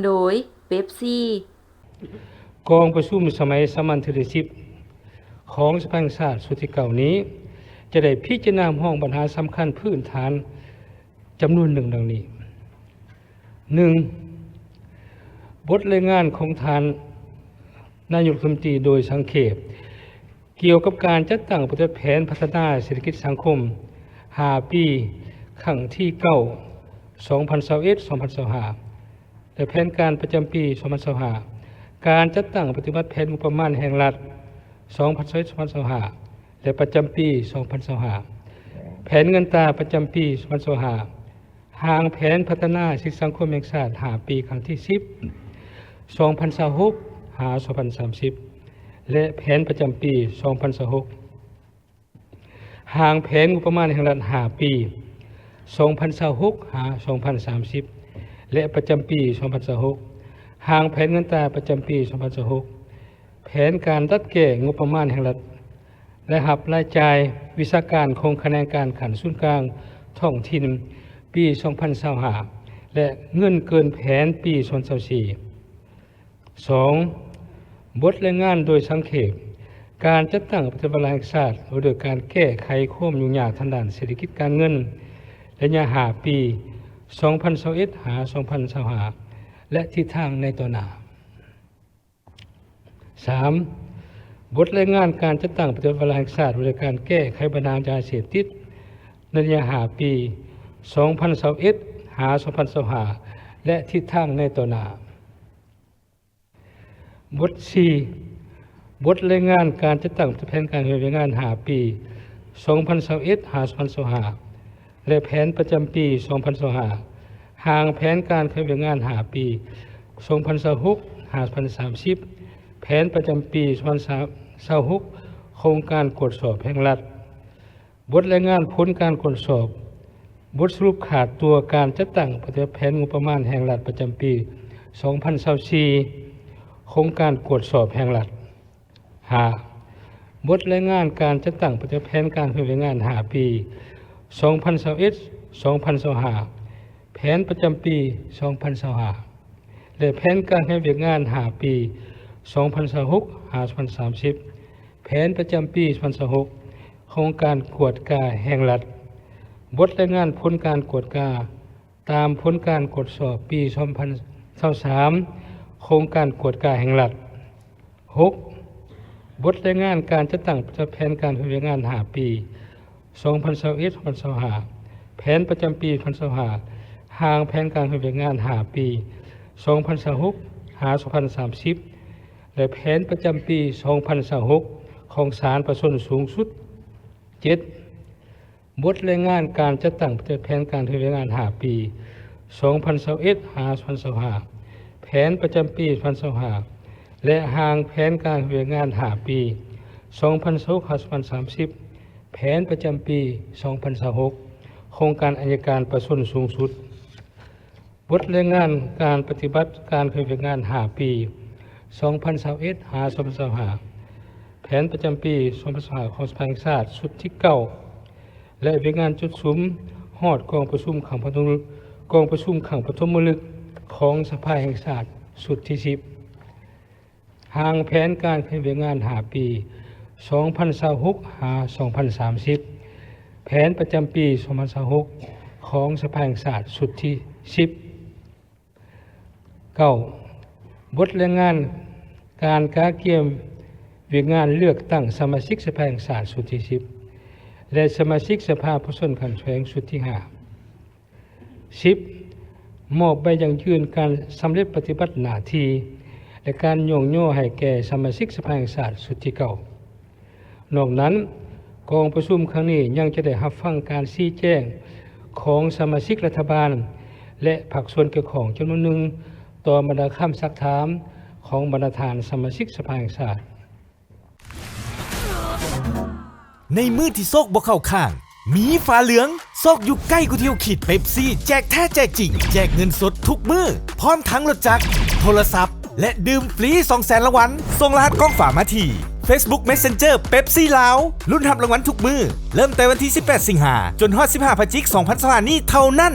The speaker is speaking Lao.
ໂດຍ ເປັບຊີ. ກອງປະຊຸມສະໄໝສາມັນເທື່ອທີສິບ ຂອງສະພາແຫ່ງຊາດຊຸດທີເກົ້ານີ້ ຈະໄດ້ພິຈາລະນາຮັບຮອງບັນຫາສຳຄັນພື້ນຖານຈຳນວນໜຶ່ງດັ່ງນີ້. ໜຶ່ງ, ບົດລາຍງານຂອງທ່ານນາຍົກລັດຖະມົນຕີໂດຍສັງເຂບ ກ່ຽວກັບການຈັດຕັ້ງປະຕິບັດແຜນພັດທະນາເສດຖະກິດສັງຄົມຫ້າປີ ຄັ້ງທີເກົ້າ ສອງພັນຊາວເອັດ ສອງພັນຊາວຫ້າ ແລະ ແຜນການປະຈຳປີສອງພັນຊາວຫ້າ, ການຈັດຕັ້ງປະຕິບັດແຜນງົບປະມານແຫ່ງລັດສອງພັນຊາວເອັດ ສອງພັນຊາວຫ້າ ແລະ ປະຈຳປີສອງພັນຊາວຫ້າ, ແຜນເງິນຕາປະຈຳປີສອງພັນຊາວຫ້າ, ຮ່າງແຜນພັດທະນາເສດຖະກິດສັງຄົມແຫ່ງຊາດຫ້າປີ ຄັ້ງທີສິບ ສອງພັນຊາວຫົກ ຫາ ສອງພັນສາມສິບ ແລະ ແຜນປະຈຳປີສອງພັນຊາວຫົກ, ຮ່າງແຜນງົບປະມານແຫ່ງລັດຫ້າປີ ສອງພັນຊາວຫົກ ຫາ ສອງພັນສາມສິບ ແລະ ປະຈຳປີສອງພັນຊາວຫົກ, ຮ່າງແຜນເງິນຕາປະຈຳປີສອງພັນຊາວຫົກ, ແຜນການດັດແກ້ງົບປະມານແຫ່ງລັດ ລາຍຮັບລາຍຈ່າຍວິຊາການຂອງຂະແໜງການຂັ້ນສູນກາງທ້ອງຖິ່ນປີສອງພັນຊາວຫ້າ ແລະ ເງິນເກີນແຜນປີສອງພັນຊາວສີ່. ສອງ, ບົດລາຍງານໂດຍສັງເຂບ ການຈັດຕັ້ງປະຕິບັດວາລະແຫ່ງຊາດວ່າດ້ວຍການແກ້ໄຂຄວາມຫຍຸ້ງຍາກທາງດ້ານເສດຖະກິດການເງິນ ໄລຍະຫ້າປີ ສອງພັນຊາວເອັດ ຫາ ສອງພັນຊາວຫ້າ ແລະ ທິດທາງໃນຕໍ່ໜ້າ. ສາມ, ບົດລາຍງານການຈັດຕັ້ງປະຕິບັດວາລະແຫ່ງຊາດວ່າດ້ວຍການແກ້ໄຂບັນຫາຢາເສບຕິດ ໃນໄລຍະຫ້າປີ ສອງພັນຊາວເອັດ ຫາ ສອງພັນຊາວຫ້າ ແລະ ທິດທາງໃນຕໍ່ໜ້າ. ບົດສີ່, ບົດລາຍງານການຈັດຕັ້ງແຜນການເຄື່ອນໄຫວວຽກງານຫ້າປີ ສອງພັນຊາວເອັດ ຫາ ສອງພັນຊາວຫ້າ ແລະ ແຜນປະຈຳປີສອງພັນຊາວຫ້າ, ຮ່າງແຜນການເຄື່ອນໄຫວວຽກງານຫ້າປີ ສອງພັນຊາວຫົກ ຫາ ສອງພັນສາມສິບ, ແຜນປະຈຳປີສອງພັນຊາວຫົກ ໂຄງການກວດສອບແຫ່ງລັດ, ບົດລາຍງານຜົນການກວດສອບ, ບົດສະຫຼຸບຂາດຕົວການຈັດຕັ້ງປະຕິບັດແຜນງົບປະມານແຫ່ງລັດປະຈຳປີສອງພັນຊາວສີ່ ໂຄງການກວດສອບແຫ່ງລັດ. ຫ້າ, ບົດລາຍງານການຈັດຕັ້ງປະຕິບັດແຜນການເຄື່ອນໄຫວວຽກງານຫ້າປີ ສອງພັນຊາວເອັດ ສອງພັນຊາວຫ້າ, ແຜນປະຈຳປີສອງພັນຊາວຫ້າ ແລະ ແຜນການເຄື່ອນໄຫວວຽກງານຫ້າປີ ສອງພັນຊາວຫົກ ຫາ ສອງພັນສາມສິບ, ແຜນປະຈຳປີສອງພັນຊາວຫົກ ຂອງການກວດກາແຫ່ງລັດ, ບົດລາຍງານຜົນການກວດກາ ຕາມຜົນການກວດສອບປີສອງພັນຊາວສາມ ໂຄງການກວດກາແຫ່ງລັດ. ຫົກ, ບົດລາຍງານການຈັດຕັ້ງປະຕິບັດແຜນການເຄື່ອນໄຫວວຽກງານຫ້າປີ ສອງພັນຊາວເອັດ ສອງພັນຊາວຫ້າ, ແຜນປະຈຳປີສອງພັນຊາວຫ້າ, ຮ່າງແຜນການເຄື່ອນໄຫວວຽກງານຫ້າປີ ສອງພັນຊາວຫົກ ຫາ ສອງພັນສາມສິບ ແລະ ແຜນປະຈຳປີສອງພັນຊາວຫົກ ຂອງສານປະຊາຊົນສູງສຸດ. ເຈັດ, ບົດລາຍງານການຈັດຕັ້ງປະຕິບັດແຜນການເຄື່ອນໄຫວວຽກງານຫ້າປີ ສອງພັນຊາວເອັດ ຫາ ສອງພັນຊາວຫ້າ, ແຜນປະຈຳປີສອງພັນຊາວຫ້າ ແລະ ຮ່າງແຜນການເຄື່ອນໄຫວວຽກງານຫ້າປີ ສອງພັນຊາວຫົກ ຫາ ສອງພັນສາມສິບ, ແຜນປະຈຳປີສອງພັນຊາວຫົກ ຂອງການອັຍການປະຊາຊົນສູງສຸດ. ບົດລາຍງານການປະຕິບັດການເຄື່ອນໄຫວວຽກງານຫ້າປີ ສອງພັນຊາວເອັດ ຫາ ສອງພັນຊາວຫ້າ, ແຜນປະຈຳປີສອງພັນຊາວຫ້າ ຂອງສະພາແຫ່ງຊາດຊຸດທີເກົ້າ ແລະ ວຽກງານຈຸດສຸມຮອດກອງປະຊຸມຄັ້ງປະຖົມ ກອງປະຊຸມຄັ້ງປະຖົມມະລຶກຂອງສະພາແຫ່ງຊາດຊຸດທີສິບ. ຮ່າງແຜນການເຄື່ອນໄຫວວຽກງານຫ້າປີ ສອງພັນຊາວຫົກ ຫາ ສອງພັນສາມສິບ, ແຜນປະຈຳປີສອງພັນຊາວຫົກ ຂອງສະພາແຫ່ງຊາດຊຸດທີສິບ. ເກົ້າ, ບົດລາຍງານການກະກຽມວຽກງານເລືອກຕັ້ງສະມາຊິກສະພາແຫ່ງຊາດຊຸດທີສິບ ແລະ ສະມາຊິກສະພາປະຊາຊົນຂັ້ນແຂວງຊຸດທີຫ້າ. ສິບ, ມອບໃບຢັ້ງຢືນການສຳເລັດປະຕິບັດໜ້າທີ່ ແລະ ການຍ້ອງຍໍໃຫ້ແກ່ສະມາຊິກສະພາແຫ່ງຊາດຊຸດທີເກົ້າ. ນອກນັ້ນ, ກອງປະຊຸມຄັ້ງນີ້ຍັງຈະໄດ້ຮັບຟັງການຊີ້ແຈງຂອງສະມາຊິກລັດຖະບານ ແລະ ພາກສ່ວນກ່ຽວຂ້ອງຈຳນວນໜຶ່ງ ຕໍ່ບັນດາຄຳຊັກຖາມຂອງບັນດາທ່ານສະມາຊິກສະພາແຫ່ງຊາດ. ໃນມື້ທີ່ໂຊກບໍ່ເຂົ້າຂ້າງ ມີຟ້າເຫຼືອງ ໂຊກຢູ່ໃກ້ກວ່າທີ່ເຮົາຄິດ. ເປັບຊີແຈກແທ້ແຈກຈິງ ແຈກເງິນສົດທຸກມື້ ພ້ອມທັງລົດຈັກ ໂທລະສັບ ແລະ ດື່ມຟຣີສອງແສນລາງວັນ. ສົ່ງລະຫັດກ້ອງຝາມາທີ່ ເຟສບຸກ ແມັດເຊັນເຈີ ເປັບຊີລາວ. ລຸ້ນຮັບລາງວັນທຸກມື້ ເລີ່ມແຕ່ວັນທີສິບແປດ ສິງຫາ ຈົນຮອດ ສິບຫ້າ ພະຈິກ ສອງພັນຊາວຫ້າ ນີ້ເທົ່ານັ້ນ.